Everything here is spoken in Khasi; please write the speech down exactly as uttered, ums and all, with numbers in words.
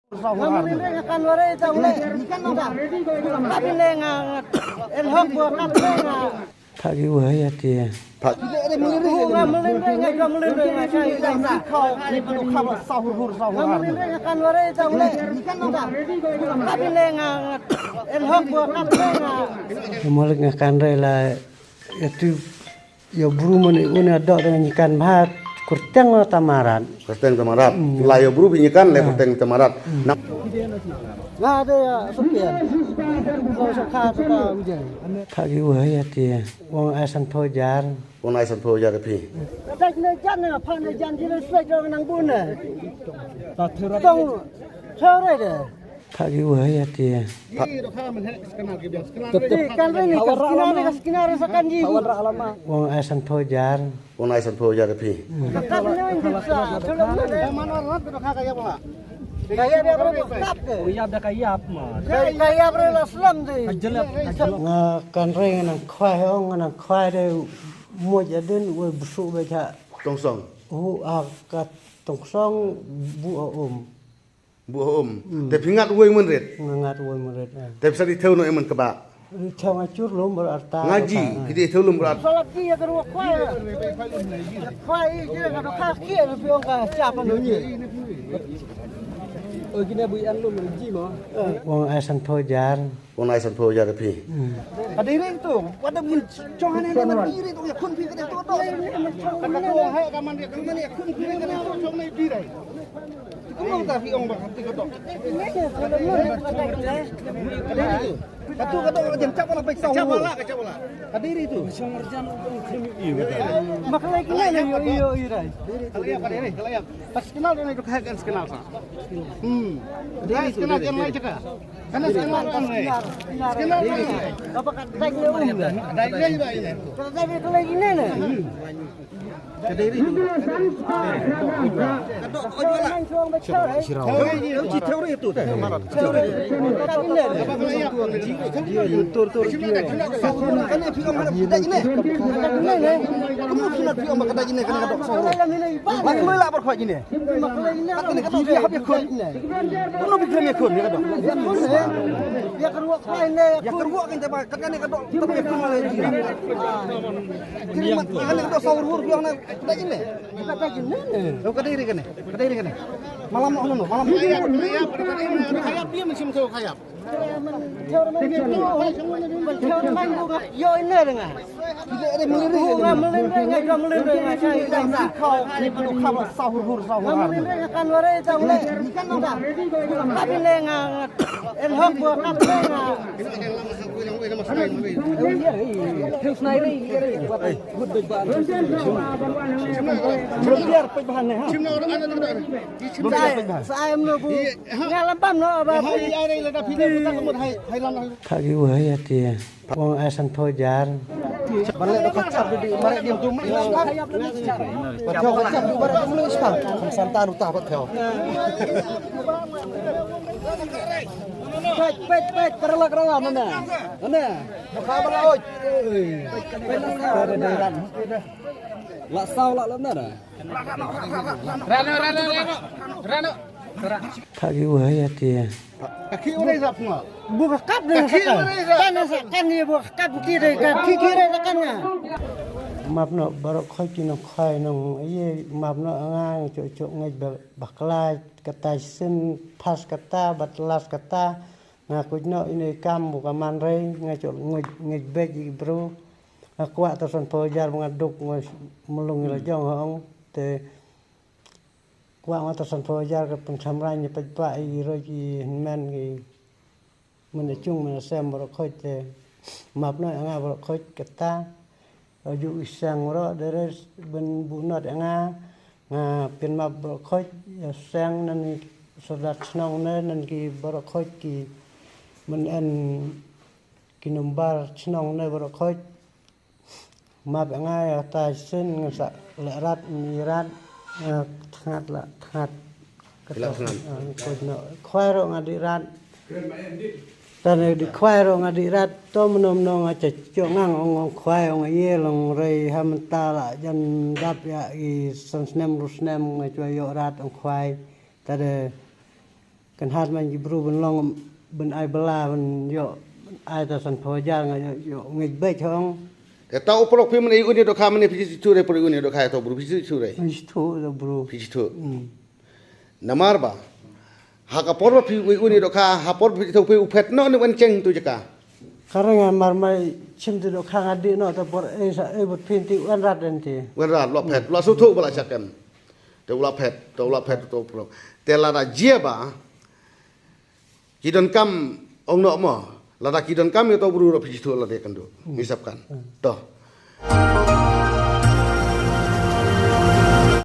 Nga mlien re nga kan ware ta ule. Ka bine nga en hok bo ka bine nga. Phak ïa u ha ïa te. Phak. Nga mlien re nga ka mlien re nga ka ïa ta. Nga mlien re nga kan ware ta ule. Ka bine nga en hok bo ka bine nga. Ïa malik nga kan re la ïa tu. Ïa bru mane une dok dengan nyikan bha kyrteng tamarat. Kyrteng tamarat. La ïa bru bi nyikan le kyrteng tamarat. Nga de ïa sopian. Ko sokha ta ujai. Phak ïa u ha ïa te. Wang ai san phew hajar. Wang ai san phew hajar phi. Dai ne jan ne pha ne jan ji le sek nang bu ne. Tong. Sorry de. Phak ïa u ha ïa te. Kan re ni ka skina re ka skina re sa kan ji. Wang ai san phew hajar. Wang ai san phew hajar phi. Ka ïap re la slam de. Nga kan re nga nang khwai ong nga nang khwai de mo ja den u bsu be ja. Tongsong. U a ka tongsong bu a um. Bu um. Te phi ngat wei mynrit. Nga ngat wei mynrit. Te phi sa di thew no emen kaba. Di thew nga chur lum bar arta. Nga ji, phi di thew lum bar arta. Salat ki ya ka ruwa kwai. Kwai ji ka do ka ki ya phi ong ka cha pa no ni. O ki ne bu an lum ji mo. Wang ai san phew hajar. Wang ai san phew hajar phi. Ka dei re tu, wat da mun chong hane ne man dei re tu ya khun phi ka dei tu tu. Ka ka tu hai ka man ya khun man ya khun phi ka dei tu chong ne dei re. Kumno ta phi ong ba ka tu ka tu. Ka dei re tu. Ka tu ka tu ka jem chap wala pek sa. Chap wala ka chap wala. Ka dei re tu. Maklai kila le yo yo yo rai. Kala ya ka dei re kala ya. Pas kenal ne tu ka kan kenal sa. Hmm. Dei re tu. Kenal kan mai chaka. Kana skenar ang ne. Skenar ang ne. Apa kat dai ne um ne. Dai ne ba ini. Kat dai ne kelai ini ne. Kadiri tu. Kadok oi bala. Sirau. Sirau. Sirau. Tur tur. Kana phi ong hana dai ne. Kamu kena phi ong kat dai ne kana kadok. Lagi mula berkhot ini. Kat ini kadok phi hap ikut. Kono bi kren ïa khun ïa ka dok. Ïa ka ruh khwai ne. Ïa ka ruh kan te ba kat kane ka dok. Tang ïa khun ne. Kiri mat ïa kane ka dok saur wur ïa na da jin ne. Ka da jin ne. Ka da ri kane. Ka da ri kane. Malam noh noh malam. Khayap dia macam tu khayap. Yo ine dengan. Ka gi u hai ati. Wang ai san phew hajar. Ban leh da ka chap di, ban leh di tu mlei spa. Ban thew ka chap di, ban leh di mlei spa. Kham san tan uta ban thew. Peit, peit, peit, para lak rawa mana? Mana? Ka ba la oi. La saw la la mana? Rano, rano, rano. Rano. Ka gi u hai ati. Ka ki u rei zap nga. Bu ka kap de. Ka ki u rei zap. Kan sa kan ye bu ka kap ki de ka ki ki rei kan nga. Map noh baroh khoi ki nongkhwai nong ye map noh nga cho cho ngej ba bakla kata sin pas kata batlas kata nga kuj noh ine kam bu ka man rei nga cho ngej ngej bej i bru. Nga kwah ta san phew hajar ba nga duk nga mulung ila jong hong te. Kwah nga ta san phew hajar ka pynkham rang ïa peit ba i roi i hynmen i men i chung men i sem baroh khoit te map noh ïa nga baroh khoit kata. Ju i seng baroh de res ben bu not ïa nga nga pyn map baroh khoit ïa seng nan i sordar chnong ne nan ki baroh khoit ki men en ki number chnong ne baroh khoit. Map ïa nga ïa kata shisien ngan sa leh rat, ïa rat, ïa thngat la thngat. Kata khwai ruh nga dih rat. Tang dih khwai ruh nga dih rat to mano mano nga cha chok ngang ong ong khwai ong ïa long rei ha mynta la jan dap ïa i san snem ru snem nga chwa ïoh rat ong khwai. Tade Kan hat man ki bru ban long, ban ai bala, ban ïoh, ban ai ta san phaw hajar nga ïoh, ïoh ngeit beit hong. Te ta u paralok phi mynne un ïa dohkha mynne phi ju shu re por un ïa dohkha ïa ta u bru phi ju shu re. Phi ju shu ta u bru. Phi ju shu. Hmm. Namar ba ha ka por ba phi un ïa dohkha ha por ba phi ju shu phi u phet noh ne wan cheng tu jaka. Ka rang nga mar mai chim tu dohkha nga dih noh ta por ei sa ei bud phi ti wan rat den ti. Wan rat lo phet lo su thu ba la chakem. Te u la phet, te u la phet to pro. Te lada jia ba ki donkam ong noh mo. Lada ki donkam ïa to bru ro phi ju shu lada kan du. Ngi sap kan. To.